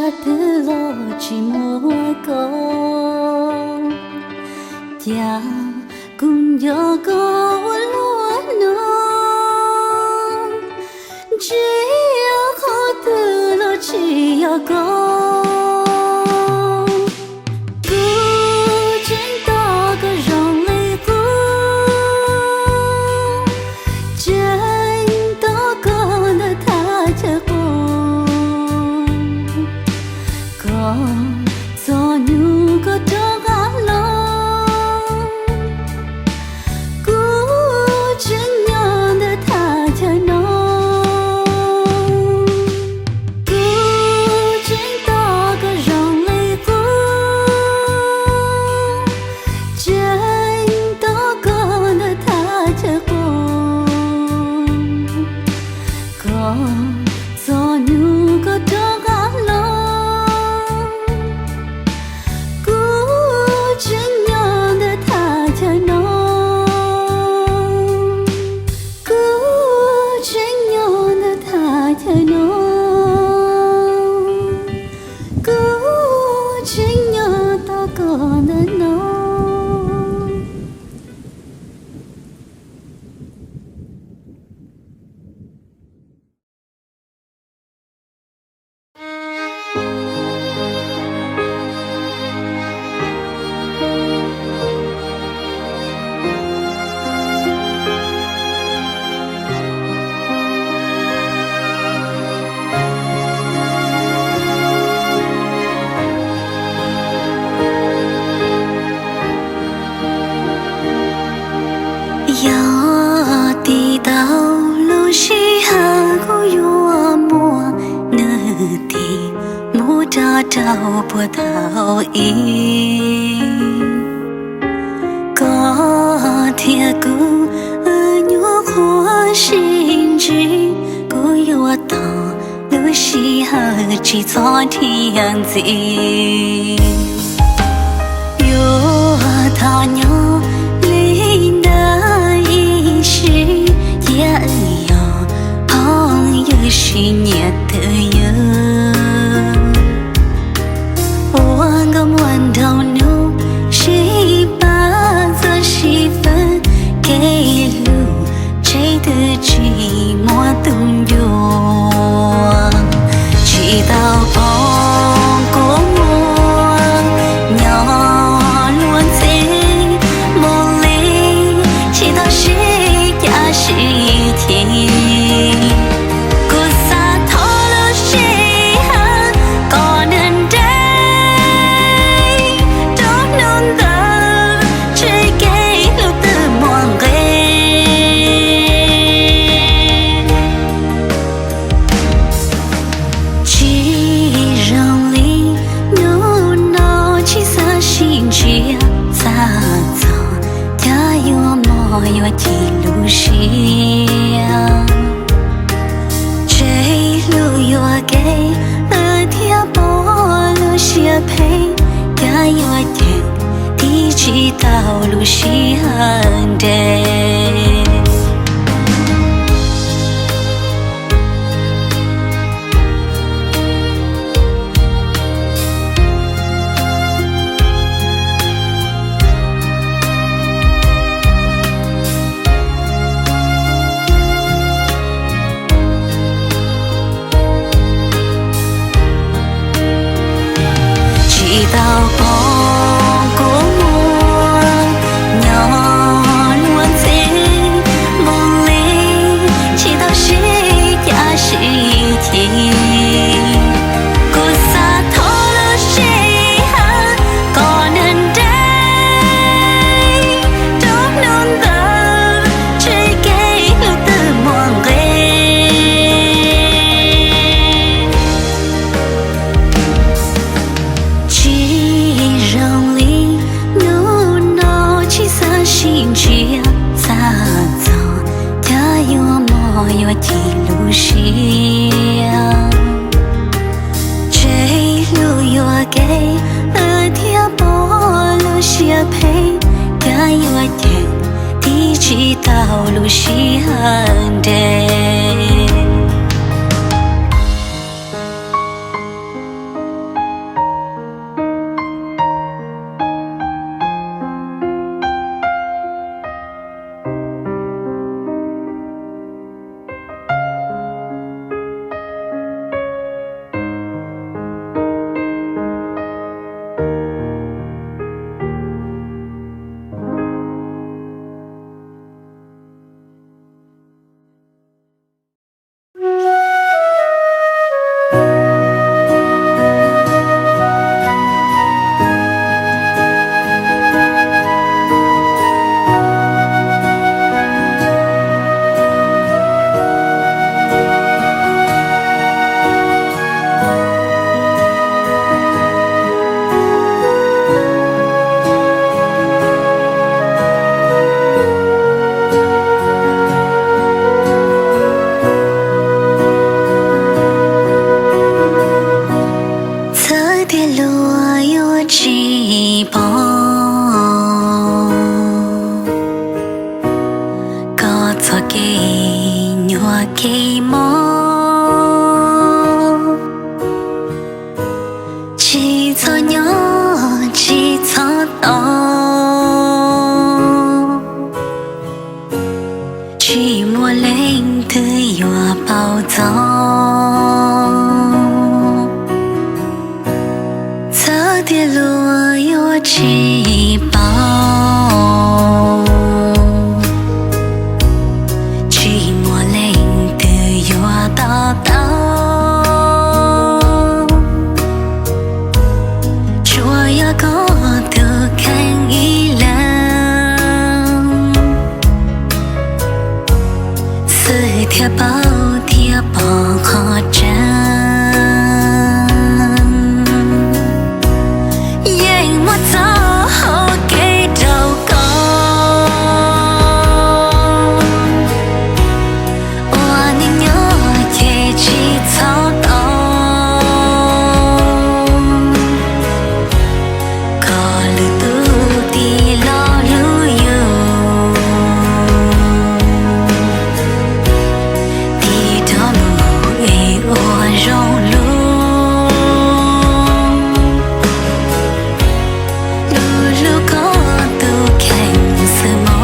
Qhov twg los tsis muaj koj, cas kuv nco koj ua luaj no. Ntsib qhov twg los tsis yog koj, kuv tseem tos koj zoo li qub, tseem tos koj ntawm thaj chaw qub. Koj txog hnub koj rov qab los, kuv tseem nyob ntawm thaj chaw no. Kuv tseem tos koj zoo li qub, tseem tos koj ntawm thaj chaw qub. Koj txog hnub koj rov qab los, kuv tseem nyob ntawm thaj chaw no. Kuv tseem nyob ntawm thaj chaw no, kuv tseem nyob tos koj ntawm no. Yog tis tau lub sij hawm kuv yuav muab nws tis mus rau rau puag thaum ub. Koj thiab kuv wb nyuam qhuav sib ntsib, kuv yuav tos lub sij hawm tsis txhob dhia ntxiv. Yuav thov nyob li ntawd ib sim, cia wb yog phooj ywg sib nyiam twj ywm. Ua nkauj muam nraug nus, sib pab txawj sib fwb, kev hlub tsev twg tsis muaj tus ncua. Tsis tau pom kua muag nyob luag ntxhi mus li, tsis tau sib cav sib ceg. Kuv xav thov lub sij hawm kom nws nres rau hnub ntawd, tsev kev hlub twb muaj nqis. Tsis zoo li hnub no tsis xav sib ntsia, xav txog cas yuav mob yuav cim lub siab. Tsev hlub yuam kev thiab pom lub siab phem, cas yuav ceem tiv tsis tau lub sij hawm nres. Tsis tau pom kua muag nyob luag ntxhi mus li, tsis tau sib cav sib ceg. Kuv xav thov lub sij hawm kom nws nres rau hnub ntawd, tsev kev hlub twb muaj nqis. Tsis zoo li hnub no tsis xav sib ntsia, xav txog cas yuav mob yuav cim lub siab. Tsev hlub yuam kev thiab pom lub siab phem, cas yuav ceem tiv tsis tau lub sij hawm nres. Tej luag yuav tsis pom koj txoj kev nyuaj kev mob. Tsis txhob nyob tsis txhob tos, tsis muaj leej twg yuav paub txog. Txawm tias luag yuav tsis paub, tsis muaj leej twg yuav to taub. Tsuas yog koj tus kheej ib leeg xwb thiaj paub thiab pom qhov tseeb. Yeej muaj txoj hau kev rau koj, ua neej nyob ces tsis txhob tos. Koj lwm tus tij laug hlub yus, tig rov mus es ua zoo lus, lus hlub koj tus kheej xwb mog.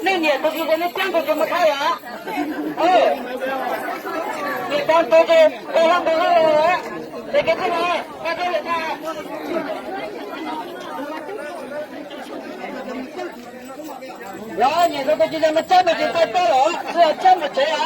Nej niam tus twg ces nej ceeb tus twg mus thaij os. Nej ceeb tus ces ua hlob mus hlob los, ces kev txij no, koj txhob lwm tag. Los niam tus twg ces mus ceeb tus ces txhob los, txhob ceeb mus tsev os.